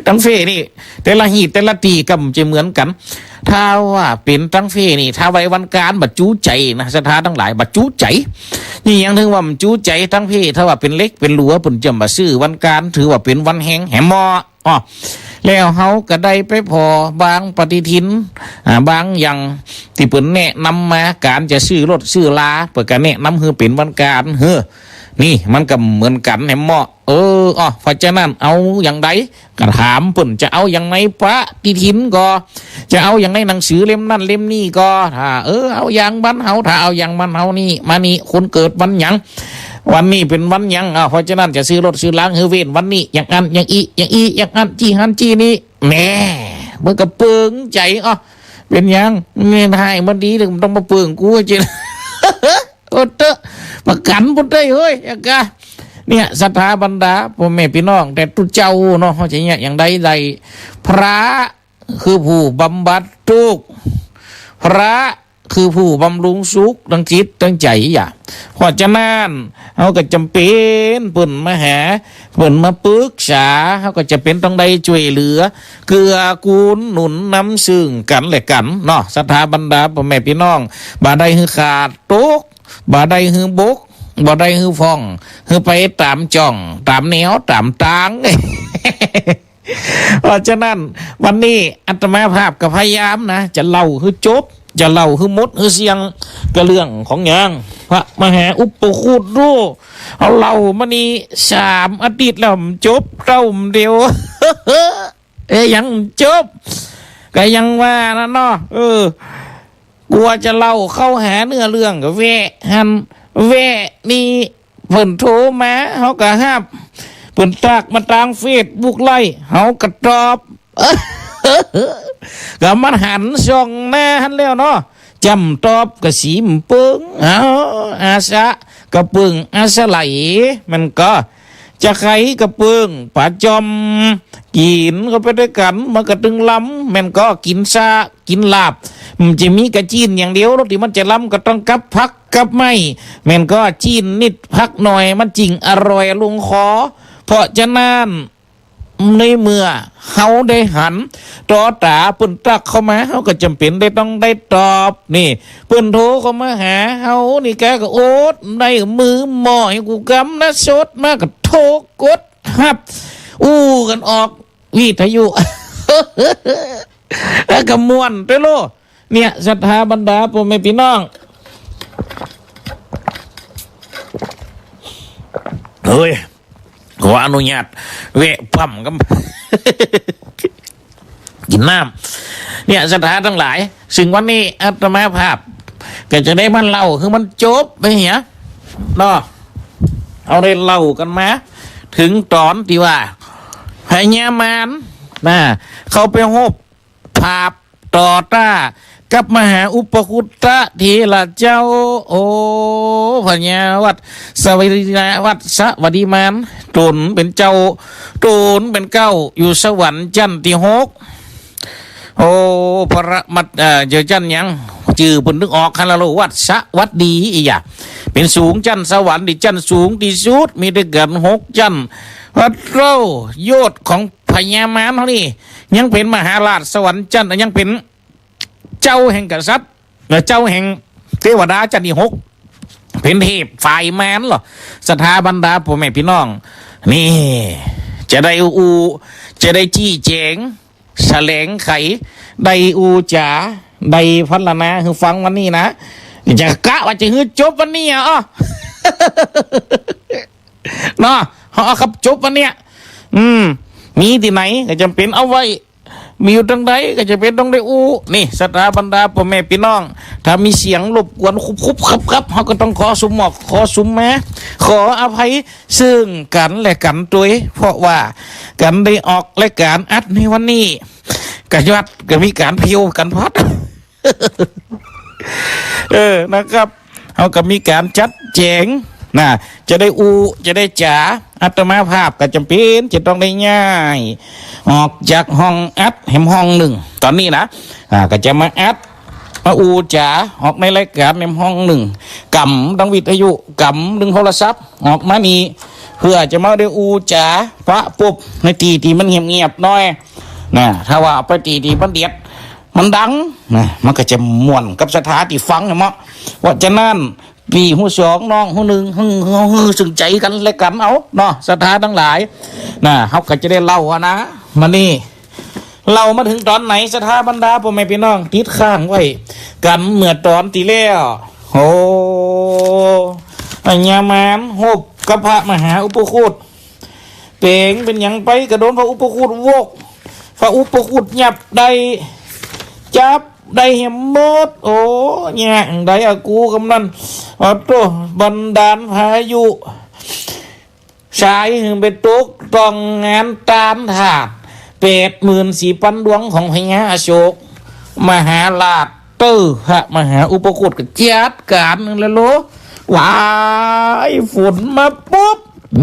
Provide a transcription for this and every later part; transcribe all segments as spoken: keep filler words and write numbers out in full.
ตังเฟ้นี่ แต่ละฮีตแต่ละตี้ก็บ่ใจ้เหมือนกั๋น ถ้าว่าเป๋นตังเฟ้นี่ ถ้าว่าไอ้วันก๋านบ่จู๋ใจ๋นะ ศรัทธาตังหลาย บ่จู๋ใจ๋ นี่ยังถือว่าบ่จู๋ใจ๋ตังเฟ้ ถ้าว่าเป๋นเล็กเป๋นหลวง เปิ้นจะบ่ซื้อวันก๋าน ถือว่าเป๋นวันแฮงแหมเมาะ อ้อ แล้วเฮาก็ได้ไปผ่อบางปฏิทิน อ่า บางอย่างตี้เปิ้นแนะนำมา ก๋านจะซื้อรถซื้อลา เปิ้นก็แนะนำหื้อเป๋นวันก๋าน เฮ้อ นี่มันก็เหมือนกั๋นแหมเมาะ เออ อ้อ เพราะฉะนั้นเอาอย่างใดก็ถามเปิ้น จะเอาอย่างในปฏิทินก่อ จะเอาอย่างในหนังสือเล่มนั้นเล่มนี้ก่อ ถ้า เออ เอาอย่างบ้านเฮา ถ้าเอาอย่างบ้านเฮานี่ มานี่ คนเกิดวันหยัง วันนี้เป๋นวันหยัง อ้าว เพราะฉะนั้นจะซื้อรถซื้อลาหื้อเว้นวันนี้ อย่างอั้น อย่างอี้ อย่างอี้ อย่างอั้น จี้หั้น จี้นี้ แหม เปิ้นก็เปิงใจ๋ อ้อ เป๋นหยัง แม่นหายมันดี บ่ต้องมาเปิงกูจริง โอ้เต๊อะ ประกั๋นบ่ได้เฮ้ย อะกะ เนี่ย ศรัทธาบรรดา ป้อแม่ปี้น้อง แต่ตุ๊เจ้าเนาะ เฮาจะเยียะอย่างใดได้ พระคือผู้บำบัดตุ๊กข์ พระคือผู้บำรุงสุข ตังจิตตังใจ๋ อย่า เพราะฉะนั้น เฮาก็จ๋ำเป๋น เปิ้นมาหา เปิ้นมาปึกษา เฮาก็จ๋ำเป๋นต้องได้จ้วยเหลือ เกื้อกูลหนุนนำซึ่งกั๋นและกั๋นเนาะ ศรัทธาบรรดา ป้อแม่ปี้น้อง บ่ได้หื้อขาดตก บ่ได้หื้อบก บ่ได้หื้อพ่อง หื้อไปต๋ามจ่อง ต๋ามแนว ต๋ามตาง เพราะฉะนั้น วันนี้อาตมาภาพก็พยายามนะ จะเล่าหื้อจบ จะเล่าหื้อหมด หื้อเสี้ยง ก็เรื่องของหยัง พระมหาอุปคุตรู้ เฮาเล่ามานี่สามอาทิตย์แล้ว บ่จบเต้าเดียว เอ้ย ยังบ่จบ ก็ยังว่านั่นเนาะ เออ กว่าจะเล่าเข้าหาเนื้อเรื่องก็แวะหั้นแวะนี่ เปิ้นโทรมา เฮาก็ฮับ เปิ้นตั๊กมาตางเฟซบุ๊กไลฟ์ เฮาก็ตอบ ก็มันหันส่องหน้าหั้นแล้วเนาะ จ้ำตอบก็สิบ่เปิง เอา อาสะก็เปิง อาสะไหล มันก็ จะใค่ก็เปิง ป๋าจอม กิ๋นเข้าไปตวยกั๋น มันก็ตึงลำ แม่นก่อ กิ๋นซะ กิ๋นลาบ มันจะมีกะจิ๊นอย่างเดียว รสตี้มันจะลำก็ต้องกับผักกับไม้ แม่นก่อ จิ๊นนิดผักหน่อย มันจึงอร่อยลงคอ เพราะฉะนั้น ในเมื่อเฮาได้หัน ต่อต๋าเปิ้นตั๊กเข้ามา เฮาก็จ๋ำเป๋นได้ต้องได้ตอบ นี่ เปิ้นโทรเข้ามาหาเฮานี่ แกก็อดได้ มือหม้อให้กูกำนะ สดมาก็โทรกดฮับ อู้กั๋นออกวิทยุ แล้วก็ม่วนตวยโล เนี่ย ศรัทธาบรรดาป้อแม่ปี้น้อง เฮ้ย ขออนุญาตแวะปั๊มกำ กิ๋นน้ำ เนี่ย ศรัทธาตังหลาย ซึ่งวันนี้อาตมาภาพ ก็จะได้มาเล่าหื้อมันจบไปเหียเนาะ เฮาได้เล่ากั๋นมา เถิงต๋อนตี้ว่า พญามารนะ เข้าไปฮบ ผาบต่อต้ากับมหาอุปคุตตะเถระเจ้า โอ้ พญาวัสสวัสดี วัสสวัสดีมาน ต๋นเป๋นเจ้า ต๋นเป๋นเก๊า อยู่สวรรค์จั้นตี้หก โอ้ พระมัต เอ่อ เจ้าจั้นหยัง จื้อเปิ้นนึกออก คันละโล วัสสวัสดี อีหยา เป๋นสูงจั้นสวรรค์ ตี้จั้นสูงตี้สุด มีตวยกั๋นหกจั้น พระเจ้ายอดของ พญามารเฮานี่ ยังเป๋นมหาราชสวรรค์จั้น ยังเป๋นเจ้าแห่งกษัตริย์ และเจ้าแห่งเตวดาจั้นตี้หก เป๋นเทพฝ่ายมารลอ ศรัทธาบรรดาป้อแม่ปี้น้อง นี่ จะได้อู้ จะได้จี้แจ๋ง แสลงไข ได้อู้จ๋า ได้พรรณนาหื้อฟังวันนี้นะ จะกะว่าจะหื้อจบวันนี้อะ อ้อ เนาะ เอาครับ จบวันเนี้ย อืม มีตี้ไหนก็จ๋ำเป๋นเอาไว้ มีอยู่ตังใดก็จ๋ำเป๋นต้องได้อู้ นี่ ศรัทธาบรรดาป้อแม่ปี้น้อง ถ้ามีเสียงรบกวนคุบๆ คับๆ เฮาก็ต้องขอสุมหมอบ ขอสุมมา ขออภัยซึ่งกั๋นและกั๋นตวย เพราะว่ากั๋นได้ออกรายก๋านอัดในวันนี้ ก็ยอดก็มีก๋านเพลียวกั๋นพัด เออ นะครับ เฮาก็มีก๋านจัดแจ๋งนะ จะได้อู้ จะได้จ๋า อาตมาภาพก็จ๋ำเป๋นจะต้องได้ย้ายออกจากห้องอัดแหมห้องนึ่ง ต๋อนนี้นะ อ่า ก็จะมาอัด มาอู้จ๋าออกในรายก๋านแหมห้องนึ่ง กำตึงวิทยุ กำตึงโทรศัพท์ ออกมานี่ เปื้อจะมาได้อู้จ๋าปะปุ๊บในตี้ตี้มันเงียบๆ หน้อย นะ ถ้าว่าไปตี้ตี้มันเดียด มันดัง นะ มันก็จะม่วนกับศรัทธาตี้ฟังเนาะ เพราะฉะนั้น ปี้ฮู้สอง น้องฮู้นึ่ง หื้อ หื้อ หื้อซึ่งใจ๋กั๋นและกั๋นเอาเนาะ ศรัทธาตังหลาย นะ เฮาก็จะได้เล่าอะนะ มานี่ เล่ามาเถิงต๋อนไหน ศรัทธาบรรดาป้อแม่ปี้น้อง ติดค้างไว้กั๋นเมื่อต๋อนตี้แล้ว โอ้ พญามารฮบกับพระมหาอุปคุต เป๋น เป๋นหยังไป กะโดนพระอุปคุตวก พระอุปคุตยับได้ จับได้แหมหมด โอ้ ยากใดอะกูกำนัน โอ้โธ่ บันดาลพายุ สายหื้อไปตกต้องงานตานทาส แปดหมื่นสี่พันดวงของพญาอโศกมหาราช เต้อ พระมหาอุปคุตก็จัดก๋านนั่นแหละโล ว้าย ฝนมาปุ๊บ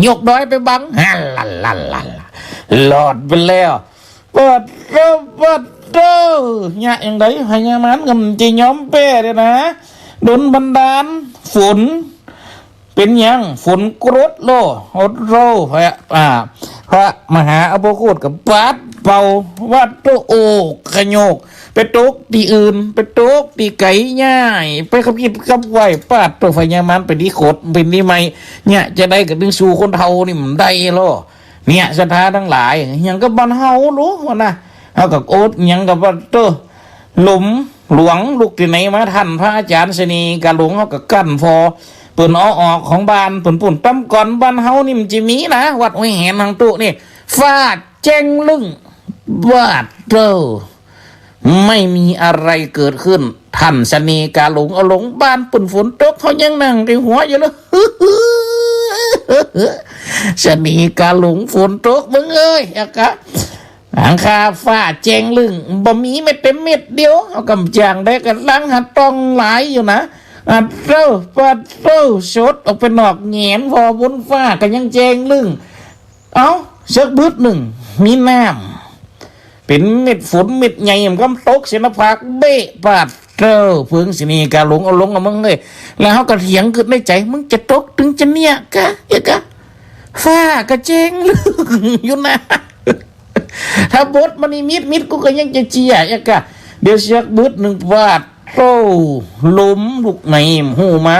ยกดอยไปบัง ฮัลลาลาลาลา รอดไปแล้ว ปัดเต้อ ปัดเต้อ เยียะอย่างใด พญามารก็บ่จะยอมแป๊เด้อนะ โดนบันดาลฝน เป๋นหยัง ฝนกรดโล โอ้โธ่ พระ อ่า พระมหาอุปคุตก็ปัดเป่า วัตถุโอกขโยก ไปตกตี้อื่น ไปตกตี้ไก๋ย้าย ไปขับคิดขับไหว ปัดเต้อ พญามารเป๋นตี้ขด เป๋นตี้ไหม้ เยียะจะใดก็ตึงสู้คนเฒ่านี่บ่ได้โล เนี่ย ศรัทธาตังหลาย หยังก็บ่อนเฮาโล ว่านะ เฮาก็โอดหยังก็ปัดเต้อ หลุมหลวงลุกตี้ไหนมา ต้านพระอาจ๋ารย์เสน่ห์กาหลง เฮาก็กั้นผ่อ เปิ้นเอาออกของบ้านเปิ้นปู๊น ตำก่อนบ้านเฮานี่บ่จะมีนะ วัดห้วยแหนหั้งตุ๊นี่ ฟ้าแจ้งลึ่ง ปัดเต้อ ไม่มีอะไรเกิดขึ้น ต้านเสน่ห์กาหลงเอาหลงบ้านเปิ้น ฝนตก เฮายังนั่งตี้หัวอยู่เลย เสน่ห์กาหลง ฝนตก มึงเอ้ย อะกะ หลังคาฟ้าแจ้งลึ่ง บ่มีแม้แต่เม็ดเดียว เฮาก่ำจ่างได้ ก๋ำลังหาต้องหลายอยู่นะ อะเต้อ ปัดเต้อ สดออกไปนอก แหงนผ่อบนฟ้าก็ยังแจ้งลึ่ง เอ้า สักบึดนึ่ง มีน้ำ เป๋นเม็ดฝนเม็ดใหญ่ มันก็ตกใส่หน้าผากเบ้ ปัดเต้อ เผิงเสน่ห์กาหลงเอาหลงอะมึงเอ้ย แล้วเฮาก็เถียงกึ๊ดในใจ๋ มึงจะตกตึงจะเนี่ยกะ เอ๊ะกะ ฟ้าก็แจ้งลึ่งอยู่นะ ถ้าบทมานี่มิดๆ กูก็ยังจะเจื้อ เอ๊ะกะ เดี๋ยวสักบึดนึ่ง ปัดเต้อ ลมลุกไหนบ่ฮู้มา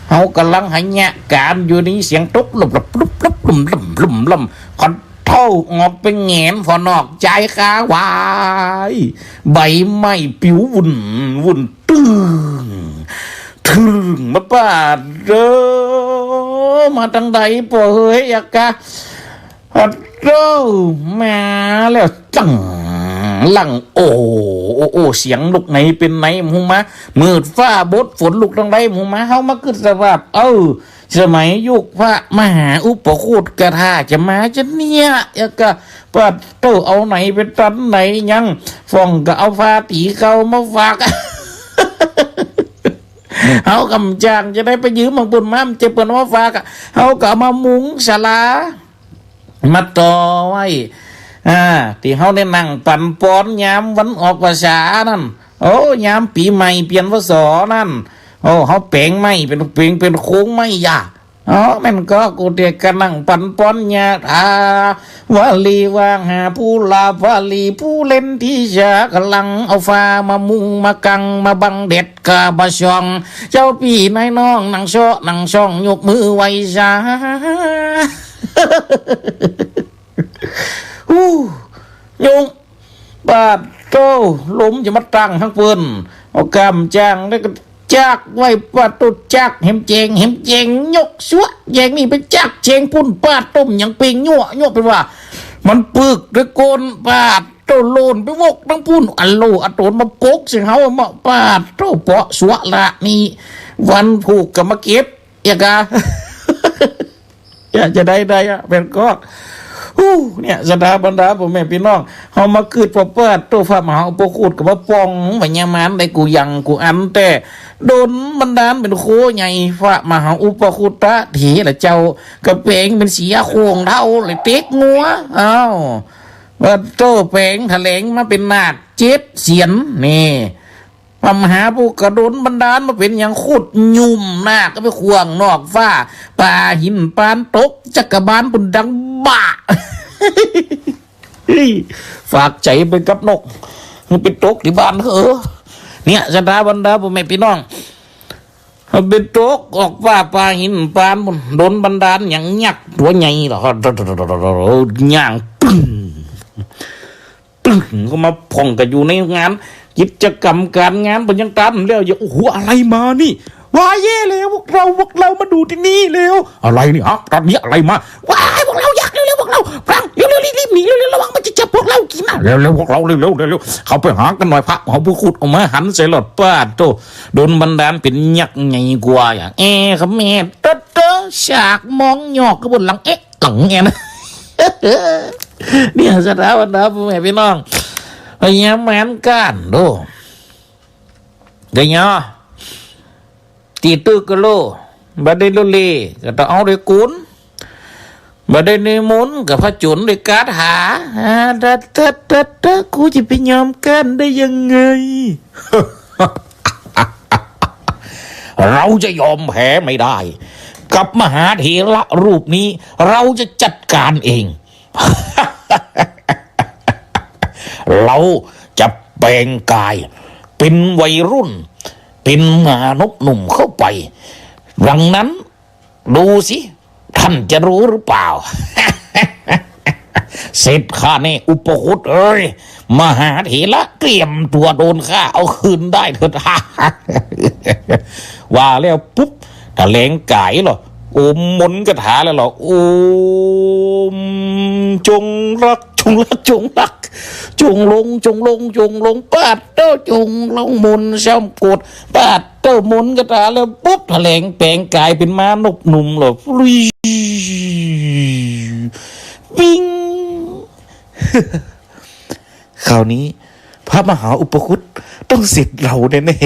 เฮาก่ำลังหาเยียะก๋านอยู่นี่ เสียงตกลุบลับลุบลับลุมล่ำลุมล่ำ ขอโต้ษ ออกไปแหงนผ่อนอก จายคา ว้าย ใบไม้ปิววุ่นวุ่น ตึ้ง ตึ้ง มา ปัดเต้อ มาตางใดป้อเฮย อะกะ ปัดเต้อ มาแล้ว จัง ลัง โอ้ โอ้ โอ้ เสียงลุกไหนเป๋นไหนบ่ฮู้มา มืดฟ้าบด ฝนลุกตางใดบ่ฮู้มา เฮามาคิดสภาพ เออ สมัยยุคพระมหาอุปคุต กะถ้าจะมาจะเนี่ย เอ๊ะกะ ปัดเต้อ เอาไหนไปตันไหนยัง ฝ่องก็เอาผ้าตี๋เก่ามาฝาก เฮาก่ำจ่างจะได้ไปยืมของเปิ้นมา บ่ใจ้เปิ้นเอามาฝากอะ เฮาก็เอามามุงศาลา มาต่อไว้ อ่า ตี้เฮาได้นั่งปั๋นปอนยามวันออกพรรษานั่น โอ้ ยามปี๋ใหม่เปลี่ยน พ.ศ. นั่น โอ้ เฮาแป๋งไม้เป๋น เป๋น เป๋นโครงไม้หญ้า อ๋อ แม่นก็ กูเตียกก็นั่งปั๋นปอน ยะถา วาริวหา ปูรา ปาลี ปูเรนทิสา ก่ำลังเอาฝ้ามามุงมากังมาบังแดดกาบ่ส่อง เจ้าปี้นายน้องนั่งเซาะนั่งซ่องยกมือไหว้สา ฮู้ ยุง ปัดโต้ ลมจะมาตั้งหั้งเปิ้น เอาก่ำจ่างแล้วก็จักไว้ ปัดโต้ จักแหมแจง แหมแจงยกสัว แจงนี่ไปจักแจงปู๊น ปัดโต้ หยังเป๋งยั้ว ยั้วเป๋นว่า มันปึกตะโกน ปัดโต้ โลนไปวกตังปู๊น อะโลอะโตนมาปกใส่เฮาเมาะ ปัดโต้ เปาะสัวละนี่ วันผูกก็มาเก็บ เอ๊ะกะ อยากจะได้ได้อะ แม่นก็ ฮู้ เนี่ย ศรัทธาบรรดาป้อแม่ปี้น้อง เฮามาคิดผ่อ ปัดโต้ พระมหาอุปคุตก็มาป้องพญามารได้กู้อย่างกู้อัน แต่โดนบันดาลเป๋นโคใหญ่ พระมหาอุปคุตเถระเจ้า ก็แป๋งเป๋นเสียโครงเฒ่าเลย เต็กงัว อ้าว ปัดโต้ แป๋งแถลงมาเป๋นนาคเจ็ดเสียน นี่ มหาปุกกะดลบันดาลมาเป๋นหยัง ขุดหยุมนาคก็ไปขว้างนอกฟ้า ป๋าหินปานตกจักกะบาลปุ้นดังบ้า เฮ้ย ฝากใจ๋ไปกับนก มึงไปตกตี้บ้านเถอะ เนี่ย ศรัทธาบรรดาป้อแม่ปี้น้อง มันไปตกออกฟ้า ป๋าหินปานปุ้น ดลบันดาลหยังยักษ์ตั๋วใหญ่เหรอ ย่างตึ้ง ตึ้งเข้ามาพ่องกะอยู่ในงาน กิจกรรมก๋านงานเปิ้นยังตามแล้ว อย่า โอ้โห อะไรมานี่ ว้าย แย่แล้ว พวกเรา พวกเรามาดูตี้นี่แล้ว อะไรนี่ฮะ ตอนนี้อะไรมา ว้าย พวกเรายักษ์ เร็วๆ พวกเรา พลัง เร็วๆ รีบๆ หนี เร็วๆ ระวังมันจะจับพวกเรากิ๋นนะ เร็วๆ พวกเรา เร็วๆ เร็วๆ เข้าไปหากั๋นหน่อย พระมหาอุปคุตออกมาหันใส่หลอด ป๊าดโธ่ ดลบันดาลเป๋นยักษ์ใหญ่กว่าอย่าง แอ้ ขะแม่ เต๊อะเต๊อะ สากมองหยอกกะบนหลัง เอ๊ะ หลังแง่นะ เนี่ย ศรัทธาบรรดาป้อแม่ปี้น้อง พญามารก๊านโด้ กะยอ ตี้ตึกกะโล บ่ได้โลเล กะต้องเอาด้วยกุน บ่ได้นิมนต์กะผจญด้วยคาถา อ่า ตะ ตะ ตะ ตะ กูจะไปยอมก๊านได้ยังไง เราจะยอมแพ้ไม่ได้ กับมหาเถระรูปนี้ เราจะจัดการเอง เราจะแปลงกายเป๋นวัยรุ่น เป๋นมานพหนุ่มเข้าไป ดังนั้น ดูสิ ท่านจะรู้หรือเปล่า เสร็จข้าแน่ อุปคุตเอ้ย มหาเถระเตรียมตั๋วโดนข้าเอาคืนได้เถิด ว่าแล้วปุ๊บ ถะแหลงก๋ายเหรอ โอมมนต์คาถาแล้วเหรอ โอม จงรัก จงรัก จงรัก จงลง จงลง จงลง ป๊าดโธ่ จงลง มนต์ซ้ำกด ป๊าดโธ่ มนต์คาถาแล้วปุ๊บ ถะแหลงแปลงก๋ายเป๋นมานพหนุ่มเหรอ ฟรี ปิ้ง คราวนี้ พระมหาอุปคุตต้องเสร็จเราแน่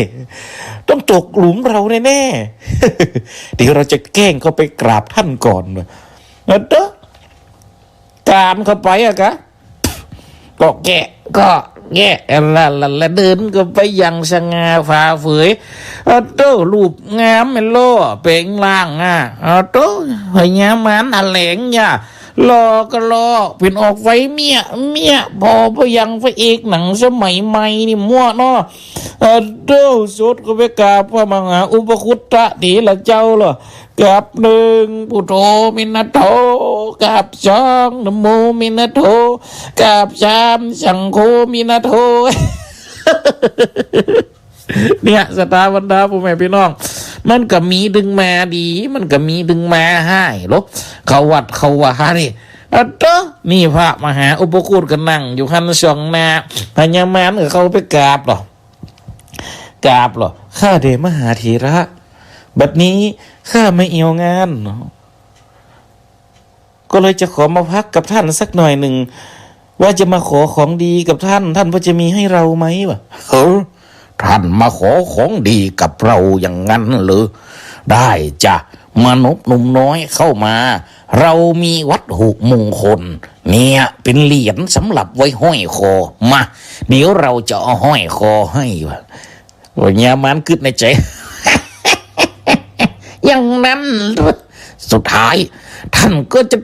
ๆ ต้องตกหลุมเราแน่ๆ เดี๋ยวเราจะแกล้งเข้าไปกราบท่านก่อน เออเด้อ กราบเข้าไปอะกะ ก็แกะ ก็แกะ ละ ละ ละ เดินเข้าไปอย่างสง่าผ่าเผย อะโต้ รูปงามแม่นล่อ แป๋งร่างอะ อะโต้ พญามารถะแหลงอย่า ล่อก็ล่อ เป๋นออกไฟเมี้ย เมี้ย ผ่อพยังพระเอกหนังสมัยใหม่นี่มั่วเนาะ อะโต้ สดเข้าไปกราบพระมหาอุปคุตตะเถระเจ้าเหรอ กราบหนึ่ง พุทโธมินะโธ กราบสอง นะโมมินะโธ กราบสาม สังโฆมินะโธ เนี่ย ศรัทธาบรรดาป้อแม่ปี้น้อง มันก็มีตึงมาดี มันก็มีตึงมาฮ้ายโล เข้าวัดเข้าวานี่ อะโต้ นี่พระมหาอุปคุตก็นั่งอยู่หั้นสองหน้า พญามารก็เข้าไปกราบเหรอ กราบเหรอ ข้าแต่มหาเถระ บัดนี้ข้ามาแอ่วงานเนาะ ก็เลยจะขอมาพักกับท่านสักหน่อยหนึ่ง ว่าจะมาขอของดีกับท่าน ท่านพอจะมีให้เราไหมวะ เฮ้อ ท่านมาขอของดีกับเราอย่างนั้นเหรอ ได้จ้ะ มานพหนุ่มน้อยเข้ามา เรามีวัตถุมงคล เนี่ย เป๋นเหรียญสำหรับไว้ห้อยคอ มา เดี๋ยวเราจะเอาห้อยคอให้วะ พญามารกึ๊ดในใจ๋ อย่างนั้น สุดท้าย ท่านก็จะ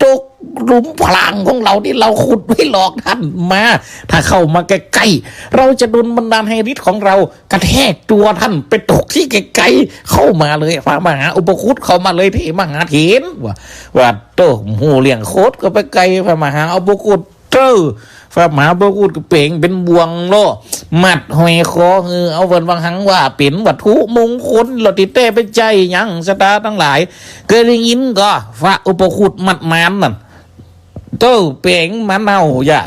ตกหลุมพรางของเราที่เราขุดไว้หลอกท่านมา ถ้าเข้ามาใกล้ๆ เราจะดลบันดาลให้ฤทธิ์ของเรากระแทกตัวท่านไปตกตี้ไกลๆ เข้ามาเลย พระมหาอุปคุตเข้ามาเลย เถระมหาเถร ว่า ว่าโต้ ฮู้เรื่องโคตรก็ไปไกล พระมหาอุปคุต เต้อ พระมหาอุปคุตก็แป๋งเป๋นบ่วงโล มัดห้อยคอ หื้อเอาเปิ้นวางหังว่าเป๋นวัตถุมงคล แล้วตี้แต๊ไปใจ้หยัง ศรัทธาตังหลาย เกยได้ยินก่อ พระอุปคุตมัดมารนั่น เต้อ แป๋งหมาเน่าอย่า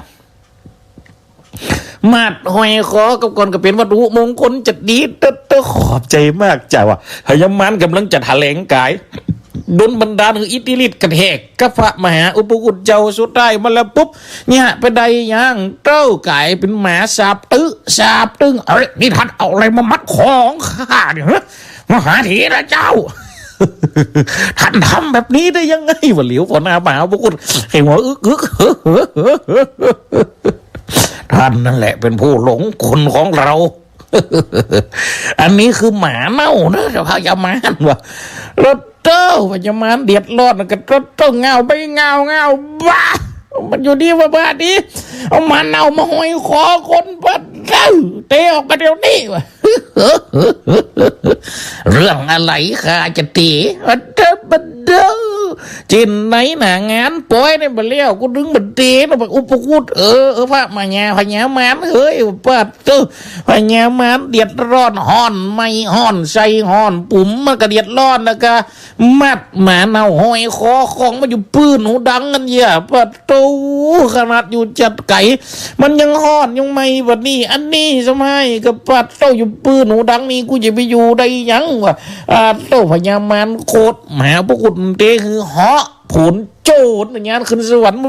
มัดห้อยคอกับก่อนก็เป๋นวัตถุมงคลจะดี เต้อ เต้อ ขอบใจ๋มากจ้ะ ว่าพญามารก่ำลังจะถะแหลงก๋าย ดลบันดาลหื้ออิทธิฤทธิ์กระแทกกับพระมหาอุปคุตเจ้า สุดท้ายมาแล้วปุ๊บ เนี่ยไปได้หยัง เต้อ ก๋ายเป๋นหมาสาบตึ๊ สาบตึง เอ้ย นี่ท่านเอาอะไรมามัดคอของข้าเนี่ย ฮะ มหาเถระเจ้า ท่านทำแบบนี้ได้ยังไงวะ เหลียวผ่อหน้ามหาอุปคุต ไอ้หัวอึกอึก ท่านนั่นแหละเป๋นผู้หลงกลของเรา อันนี้คือหมาเน่านะ เจ้าพญามารว่า แล้วเต้าพญามารเดือดร้อนก็เต้าเงาไปเงาเงา บ้า มันอยู่นี่ว่าบ้าดี เอาหมาเน่ามาห้อยคอคน บ้าเต้า เตะออกไปเดี๋ยวนี้ ว่า เรื่องอะไรข้าจะเตะ อันเดิมมันเดิม จินไหนหนางานปอยเนี่ยมาแล้ว กูดึงมันเตะนะ บักอุปคุต เออ เออ พระมายา พญามาร เฮ้ย บ้าเต้า พญามารเดือดร้อน ฮ้อนไหม้ ฮ้อนไส้ ฮ้อนปุ๋ม มันก็เดือดร้อน แล้วก็ มัดหมาเน่าห้อยคอของมันอยู่ปื้นหูดังกันเยียะ ปะโต ขนาดอยู่จัดไก๋ มันยังฮ้อนยังไหม้บัดนี้ อันนี้สมัยก็ปะโตอยู่ปื้นหูดังนี่ กูจะไปอยู่ได้ยังวะ อ่า โตพญามารโคตรหมาพระกุฏเตะคือเหาะผลโจรอย่างงั้นขึ้นสวรรค์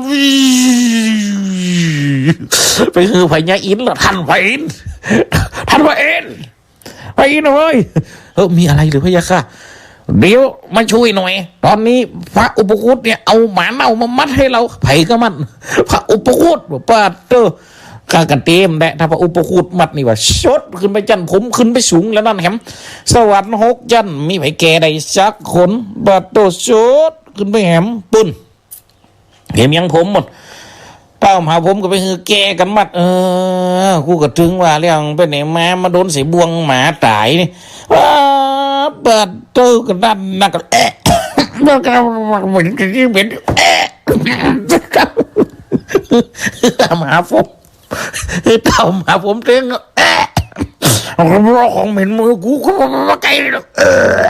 ไปคือพญาอินทร์ละ ท่านพระอินทร์ ท่านพระอินทร์ ไปหน่อย เออ มีอะไรหรือพะยะค่ะ เดี๋ยวมาช่วยหน่อย ตอนนี้พระอุปคุตเนี่ยเอาหมาเน่ามามัดให้เรา ใผก็มัด พระอุปคุต ปะโต ข้าก็เตรียมแหละ ถ้าพระอุปคุตมัดนี่ว่า ชดขึ้นไปจั้น ผมขึ้นไปสูงแล้วนั่นแหม สวรรค์หกจั้น มีใผแก่ได้สักคน ปะโต ชดขึ้นไปแหม ปุ้น เห็นยังผมหมด เต้ามหาพรหมก็ไปหื้อแก่กั๋นมัด เออ กูก็ตึงว่าแล้ว ไปไหนมา มาโดนใส่บ่วงหมาต๋ายนี่ ว้า ปะโต ก็นั่นนะ ก็แอะ มันก็เหม็น เหม็น แอะ มหาพรหม เต้ามหาพรหมเต็ง แอะ เอาของเหม็นมือกู กูบ่ไกลหรอก เออ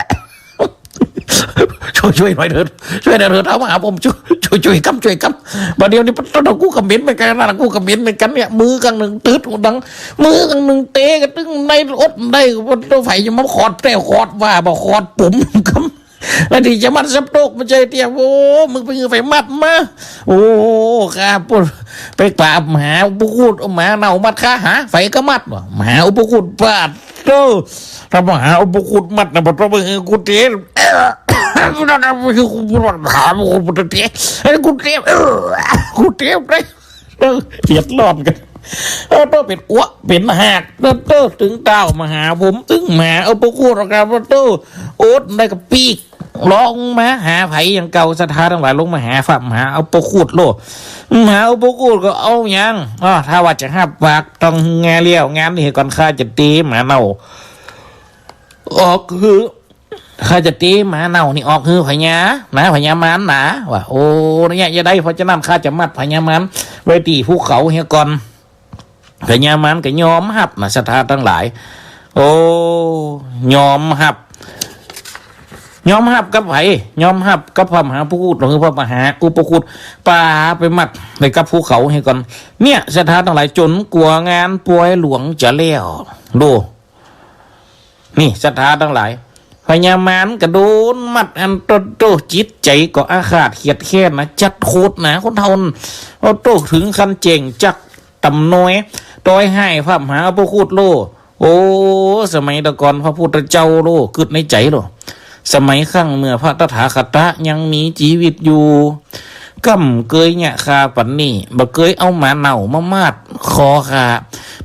ช่วย ช่วยหน่อยเถิด ช่วยหน่อยเถิด เต้ามหาพรหม ช่วย ช่วย ช่วยกำ ช่วยกำ บัดเดี๋ยวนี้ปะโต กูก็เหม็นเหมือนกั๋นนะ กูก็เหม็นเหมือนกั๋นเนี่ย มือข้างนึ่งตึดหูดัง มือข้างนึ่งเตะกระตึ้งได้ อดได้ ปะโต ใผจะมาขอดแต้วขอดว่า บ่ขอดปุ๋มกำ แล้วตี้จะมัดสับโตก บ่ใจ้เตี้ย โอ้ มึงไปหื้อใผมัดมา โอ้ ข้าปุ้น ไปกราบมหาอุปคุต เอาหมาเน่ามัดข้า หา ใผก็มัดวะ มหาอุปคุต ปะโต ถ้ามหาอุปคุตมัดนะ ปะโต ไปหื้อกูเตะ นั่นนะ ไปหื้อกูมัด หา กูเตะ ไอ้กูเตะ เออ กูเตะไป เออ เดือดร้อนกั๋น เออ โตเป๋นอัวเป๋นหาก เออ โตตึงเต้ามหาพรหม ตึงมหาอุปคุต เอากา ปะโต อดได้ก็ปีก ลงมาหาใผอย่างเก่า ศรัทธาตังหลาย ลงมาหาพระมหาอุปคุตโลด มหาอุปคุตก็เอาหยัง อ้อ ถ้าว่าจะฮับปากต้องแงเลี้ยว งานนี้ก่อน ข้าจะเตะหมาเน่าออกหื้อ ข้าจะเตะหมาเน่านี่ออกหื้อพญานะ พญามารนะ ว่า โอ้ เนี่ยจะได้ เพราะฉะนั้นข้าจะมัดพญามารไว้ตี้ภูเขาเหียก่อน พญามารก็ยอมฮับนะ ศรัทธาตังหลาย โอ้ ยอมฮับ ยอมฮับกับใผ ยอมฮับกับพระมหาอุปคุต หรือพระมหาอุปคุต ปาไปมัดไว้กับภูเขาเหียก่อน เนี่ย ศรัทธาตังหลาย จ๋นกั๋วงานปอยหลวงจะแล้ว ดู นี่ ศรัทธาตังหลาย พญามารก็โดนมัดอันโตโต จิตใจ๋ก็อาฆาตเคียดแค้นนะ จัดโขดหนาคนเฒ่า โอ้โต เถิงขั้นเจ๋งจักต่ำน้อย ต้อยฮ้ายพระมหาอุปคุตโล โอ้ สมัยตะก่อนพระพุทธเจ้าโล กึ๊ดในใจ๋โล สมัยครั้งเมื่อพระตถาคตะยังมีจีวิตอยู่ ก้ำเกยเยียะข้าปั๋นนี่ บ่เกยเอาหมาเน่ามามัดคอข้า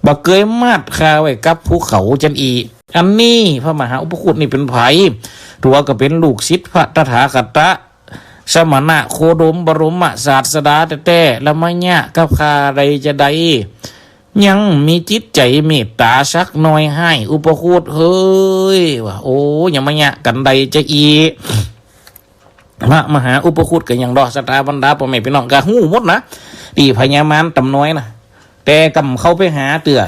บ่เกยมัดข้าไว้กับภูเขาจั้นอี้ อันนี้พระมหาอุปคุตนี่เป๋นใผ ตั๋วก็เป๋นลูกศิษย์พระตถาคตะ สมณะโคดมบรมศาสดาแต๊ๆ แล้วมาเยียะกับข้าได้จาใด ยังมีจิตใจ๋เมตต๋าสักหน่อย ฮ้ายอุปคุตเฮย ว่า โอ้ ยังมาเยียะกั๋นได้จาอี้ พระมหาอุปคุตก็ยังดอ ศรัทธาบรรดาป้อแม่ปี้น้องก็ฮู้หมดนะ ตี้พญามารต่ำน้อยนะ แต่ก้ำเข้าไปหาเตื้อ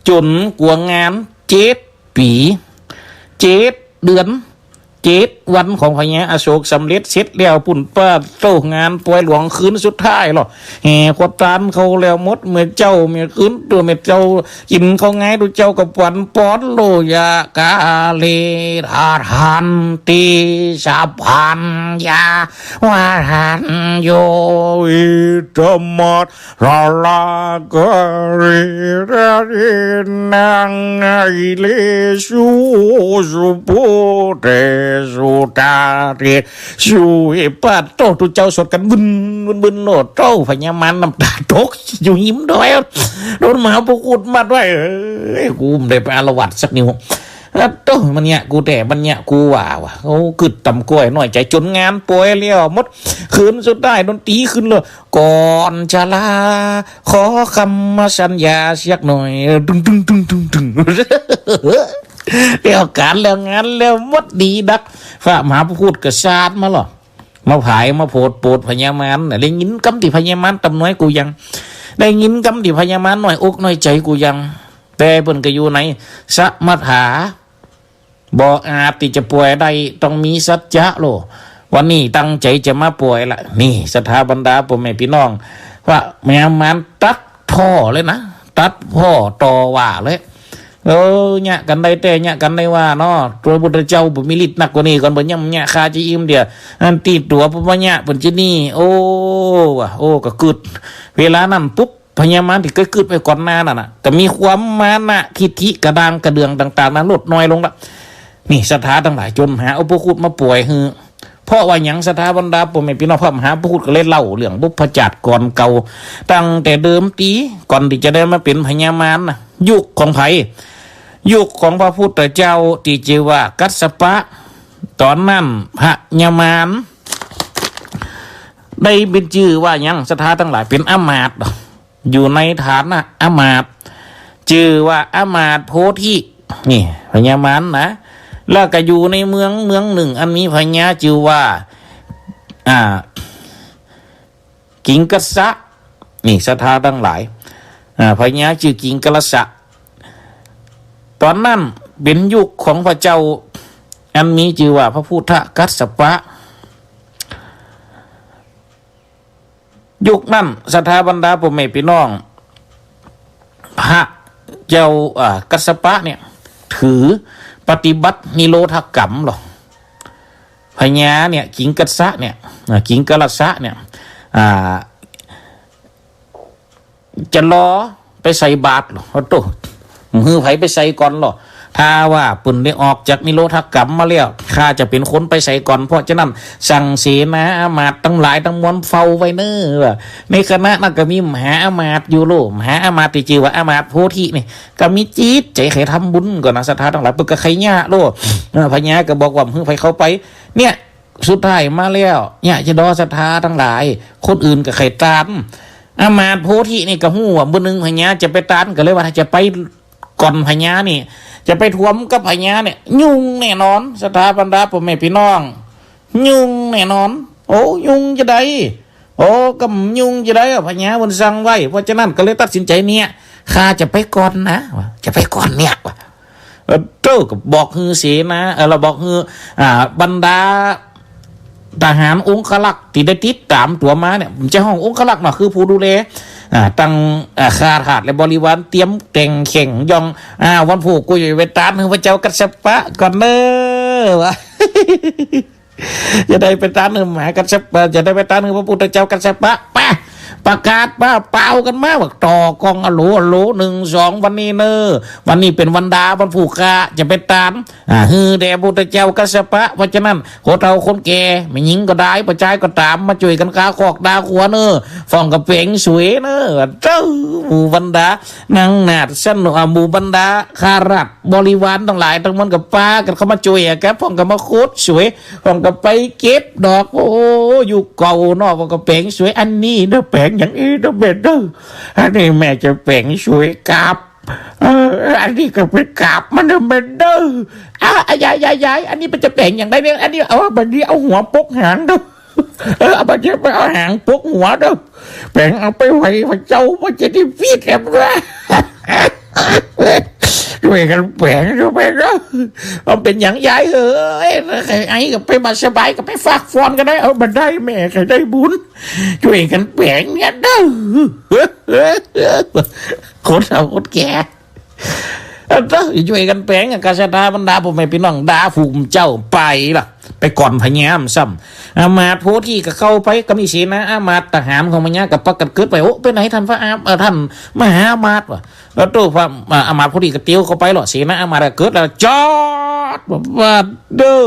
จ๋นกั๋วงานเจ็ดปี๋ เจ็ดเดือน เจ็ดวันของพญาอโศกสำเร็จเสร็จแล้วปุ้น ปาโต งานปอยหลวงคืนสุดท้ายลอ แห่ขวัญตานเข้าแล้วหมด เมื่อเจ๊าเมื่อคืน ตั๋วเมื่อเจ๊ากิ๋นข้าวงาย ตั๋วเจ๊าก็ปั๋นปอนโล ยะกาเล ทะทันติ สัพพัญญา วะทัญโญ อิทธมัตถะ ลาการิ ทะเรนัง ไนเลสุ สุโพเท สุตาเต สุ เอ้ย ปาดโต้ ตุ๊เจ้าสวดกั๋นบึน บึน บึน โอ้โต้ พญามารน้ำต๋าตก อยู่หิมดอย โดนมหาพระครูดมัดไว้ เอ้ย กูบ่ได้ไปอาละวาดสักนิว อะโต้ มันเยียะกูแต๊ มันเยียะกูว่าว่ะ โอ้ กึ๊ดตำก้อยน้อยใจ๋ จ๋นงานป่วยแล้วหมด คืนสุดท้ายดนตรีขึ้นเลย ก่อนจะลา ขอคำสัญญาสักหน่อย ตึง ตึง ตึง ตึง ตึง แล้วก๋านแล้วงานแล้วหมดดีดัก พระมหาพระครูดก็สาดมาลอ มาผายมาโผดโปดพญามารน่ะ ได้ยินกำตี้พญามารต่ำน้อยกูยัง ได้ยินกำตี้พญามารน้อยอกน้อยใจ๋กูยัง แต่เปิ้นก็อยู่ในสมถะ บ่อาจตี้จะป่วยได้ ต้องมีสัจจะโล วันนี้ตั้งใจ๋จะมาป่วยละ นี่ ศรัทธาบรรดาป้อแม่ปี้น้อง พญามารตัดท่อเลยนะ ตัดท่อต่อว่าเลย เออ เยียะกั๋นได้แต๊ เยียะกั๋นได้ว่าเนาะ ตั๋วพุทธเจ้าบ่มีฤทธิ์นักกว่านี้ ก่อนเปิ้นยังเยียะ ข้าจะอิ่มเดียว อันตี้ตั๋วปุพพะเยียะเปิ้นจะนี่ โอ้ ว่ะ โอ้ ก็กึ๊ด เวลานั้นปุ๊บ พญามารตี้เกยกึ๊ดไว้ก่อนหน้านั้นน่ะ ก็มีความมานะทิฐิกระด้างกระเดื่องต่างๆ นั้นลดน้อยลงละ นี่ศรัทธาตังหลาย จ๋นมหาพระครูดมาป่วยหื้อ เพราะว่าหยัง ศรัทธาบรรดาป้อแม่ปี้น้อง พระมหาพระครูดก็เลยเล่าเรื่องบุพชาติก่อนเก่า ตั้งแต่เดิมตี้ ก่อนตี้จะได้มาเป๋นพญามารน่ะ ยุคของใผ ยุคของพระพุทธเจ้าตี้จื้อว่ากัสสปะ ต๋อนนั้นพญามาร ได้เป๋นจื้อว่าหยัง ศรัทธาตังหลาย เป๋นอำมาตย์ อยู่ในฐานะอำมาตย์ จื้อว่าอำมาตย์โพธิ นี่ พญามารนะ แล้วก็อยู่ในเมืองเมืองนึ่ง อันมีพญาจื้อว่า อ่า กิงกัสสะ นี่ ศรัทธาตังหลาย อ่า พญาจื้อกิงกัสสะ ต๋อนนั้นเป๋นยุคของพระเจ้า อันมีจื้อว่าพระพุทธกัสสปะ ยุคนั้นศรัทธาบรรดาป้อแม่ปี้น้อง พระเจ้า อ่า กัสสปะเนี่ย ถือปฏิบัตินิโรธกรรมลอ พญาเนี่ย กิงกัสสะเนี่ย อ่า กิงกัสสะเนี่ย อ่า จะรอไปใส่บาตรลอ โอ้โต้ หื้อใผไปใส่ก่อนลอ ถ้าว่าเปิ้นได้ออกจากนิโรธกรรมมาแล้ว ข้าจะเป๋นคนไปใส่ก่อน เพราะฉะนั้นสั่งเสนาอำมาตย์ตังหลายตังมวลเฝ้าไว้เน่อ ว่าในขณะนั้นก็มีมหาอำมาตย์อยู่โล มหาอำมาตย์ตี้จื้อว่าอำมาตย์โพธินี่ ก็มีจิตใจ๋ใค่ทำบุญก่อนนะ ศรัทธาตังหลาย เปิ้นก็ใค่เยียะโล เออ พญาก็บอกว่าหื้อใผเข้าไป เนี่ย สุดท้ายมาแล้ว เยียะจะดอ ศรัทธาตังหลาย คนอื่นก็ใค่ตาน อำมาตย์โพธินี่ก็ฮู้ว่ามื้อนึ่งพญาจะไปตาน ก็เลยว่าถ้าจะไปก่อนพญานี่ จะไปถ่วมกับพญาเนี่ย ยุ่งแน่นอน ศรัทธาบรรดาป้อแม่ปี้น้อง ยุ่งแน่นอน โอ้ ยุ่งจะใด โอ้ ก็ยุ่งจะใดอะ พญาเปิ้นสั่งไว้ เพราะฉะนั้นก็เลยตัดสินใจ๋เนี่ย ข้าจะไปก่อนนะ ว่า จะไปก่อนเนี่ย ว่า เออ โต้ ก็บอกหื้อเสนา เออ แล้วบอกหื้อ อ่า บรรดาทหารองครักษ์ตี้ได้ติดต๋ามตั๋วมาเนี่ย บ่ใจ้ฮ้ององครักษ์เนาะ คือผู้ดูแล อ่า ตัง อ่า ข้าทาสและบริวาร เตรียมแต่งแข่งย่อง อ่า วันพูกกูจะไปตานหื้อพระเจ้ากัสสปะก่อนเน่อ ว่า จะได้ไปตานหื้อมหากัสสปะ จะได้ไปตานหื้อพระพุทธเจ้ากัสสปะ ไป ประกาศมา เป่ากั๋นมา ว่าต่อกอง อะโหล อะโหล นึ่ง สอง วันนี้เน่อ วันนี้เป๋นวันดา วันพูก ข้าจะไปตาน อ่า หื้อแด่พุทธเจ้ากัสสปะ เพราะฉะนั้น คนเฒ่าคนแก่ แม่ญิงก็ได้ ป้อจายก็ต๋าม มาจ้วยกั๋นกาคอกดาขัวเน่อ พ่องก็แป๋งสวยเน่อ เต้า หมู่บรรดา นางนาฏ สนุก อ่า หมู่บรรดาข้าราชบริวารตังหลายตังมวลก็ปากั๋นเข้ามาจ้วยอะครับ พ่องก็มาโคตรสวย พ่องก็ไปเก็บดอก โอ้ ยุคเก่าเนาะ พ่องก็แป๋งสวย อันนี้เน่อแป๋งอย่างอี้เน่อแม่เน่อ อันนี้แม่จะแป๋งสวยกาบ เออ อันนี้ก็เป๋นกาบมันเน่อแม่เน่อ อ่ะ อ่ะ ยาย ยาย ยาย อันนี้มันจะแป๋งอย่างใดเนี่ย อันนี้เอา บัดนี้เอาหัวปกหางเน่อ เออ เอาบัดนี้ไปเอาหางปกหัวเน่อ แป๋งเอาไปไหว้พระเจ้า มันจะได้ฟีดแอมนะ จ้วยกั๋นแป๋ง จ้วยกั๋นเน่อ มันเป๋นอย่างยายเอ้ย ใค่ไอ้ก็ไปบ่สบายก็ไปฝากฟอนกั๋นได้ เอาบ่ได้แม่ใค่ได้บุญ จ้วยกั๋นแป๋งเนี่ยเน่อ คนเฒ่าคนแก่ เออ จ้วยกั๋นแป๋งอะ กะศรัทธาบรรดาป้อแม่ปี้น้อง ดาผู้เจ้าไปละ ไปก่อนพญาซ้ำ อำมาตย์โพธิก็เข้าไป ก็มีเสนาอำมาตย์ทหารของพญาก็ปากั๋นเกิดไป โอ้ ไปไหนท่านพระอำ เอ่อ ท่านมหาอำมาตย์วะ แล้วโต้พระ อ่า อำมาตย์โพธิก็เตียวเข้าไปลอ เสนาอำมาตย์ก็เกิดแล้ว จอด ว่าเด้อ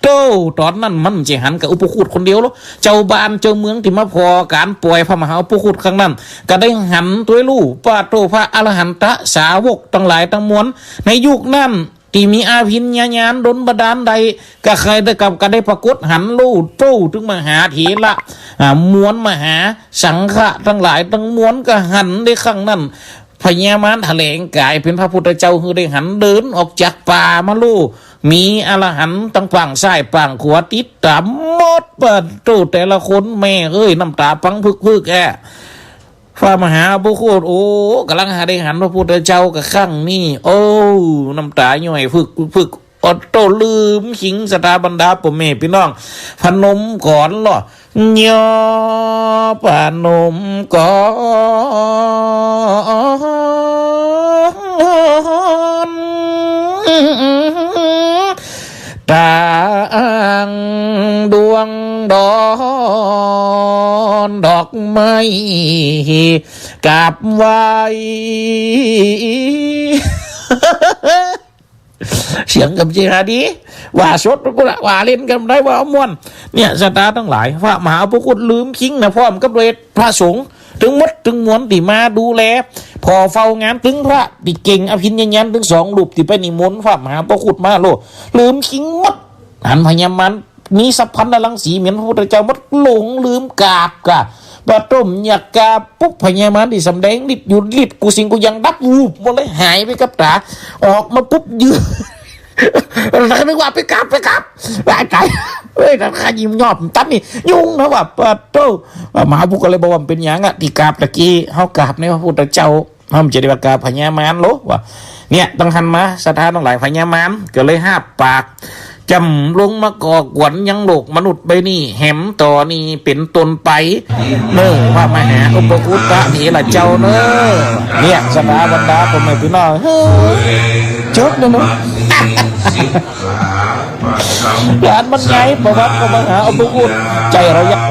โต้ ต๋อนนั้นมันบ่ใจ้หันกับอุปคุตคนเดียวหรอก เจ้าบ้านเจ้าเมืองตี้มาผ่อก๋านป่วยพระมหาอุปคุตครั้งนั้น ก็ได้หันตวยลู่ ปะโต้ พระอรหันตสาวกตังหลายตังมวล ในยุคนั้น ตี้มีอภิญญาญาณดลบันดาลได้ ก็ใค่ได้กับ ก็ได้ปรากฏหันลู่ โต้ ตึงมหาเถระ อ่า มวลมหาสังฆะตังหลายตังมวลก็หันได้ครั้งนั้น พญามารถแถลงก๋ายเป๋นพระพุทธเจ้าหื้อได้หัน เดินออกจากป่ามาลู่ มีอรหันต์ตังป้างซ้ายป้างขวาติดต๋ามหมด ปะโต้ แต่ละคน แม่เอ้ย น้ำต๋าปังพึกๆ แอะ พระมหาอุปคุต โอ้ ก่ำลังหาได้หันพระพุทธเจ้ากับครั้งนี้ โอ้ น้ำต๋าย่อยพึกๆ โอ้โต้ ลืมคิง ศรัทธาบรรดาป้อแม่ปี้น้อง พนมก๋อนลอ ย่อ พนมก๋อน ต๋างดวงดอนดอกไม้ กราบไหว้ เสียงก็บ่ใจ้หาดี ว่าสดก็ละ ว่าเล่นก็บ่ได้ ว่าม่วน เนี่ย ศรัทธาตังหลาย พระมหาอุปคุตลืมคิงนะ พร้อมกับด้วยพระสงฆ์ตึงหมดตึงมวลตี้มาดูแล ผ่อเฝ้างาน ตึงพระตี้เก่งอภิญญาญาณตึงสองรูปตี้ไปนิมนต์พระมหาอุปคุตมาโล ลืมคิงหมด หันพญามาร มีสัพพัญญรังสีเหมือนพระพุทธเจ้าหมด หลงลืมกราบก่ะ ปะโต้ อยากกราบปุ๊บ พญามารตี้สำแดงฤทธิ์อยู่ ฤทธิ์กู้สิ่งกู้อย่างดับ วุบหมดเลย หายไปกับต๋า ออกมาปุ๊บยืน นึกว่าไปกราบ ไปกราบ ต๋าย ต๋าย เฮ้ย ถ้าข้ายินยอมตั๊ดนี่ ยุ่งนะว่า ปะโต้ มหาอุปคุตก็เลยบอกว่า เป๋นหยังอะ ตี้กราบตะกี้ เฮากราบในพระพุทธเจ้า เฮาบ่ใจ้ได้ว่ากราบพญามารโล ว่า เนี่ย ตังหันมา ศรัทธาตังหลาย พญามารก็เลยฮาบปาก จ๋ำลงมาก่อกวนยังโลกมนุษย์ใบนี้ แหมต่อนี้เป๋นต้นไป เน้อ พระมหาอุปคุตเถระเจ้าเน้อ เนี่ย ศรัทธาบรรดาป้อแม่ปี้น้อง เฮ้ย จบแล้วเนาะ ก๋านบรรยายประวัติพระมหาอุปคุต ใจ้เฮายัง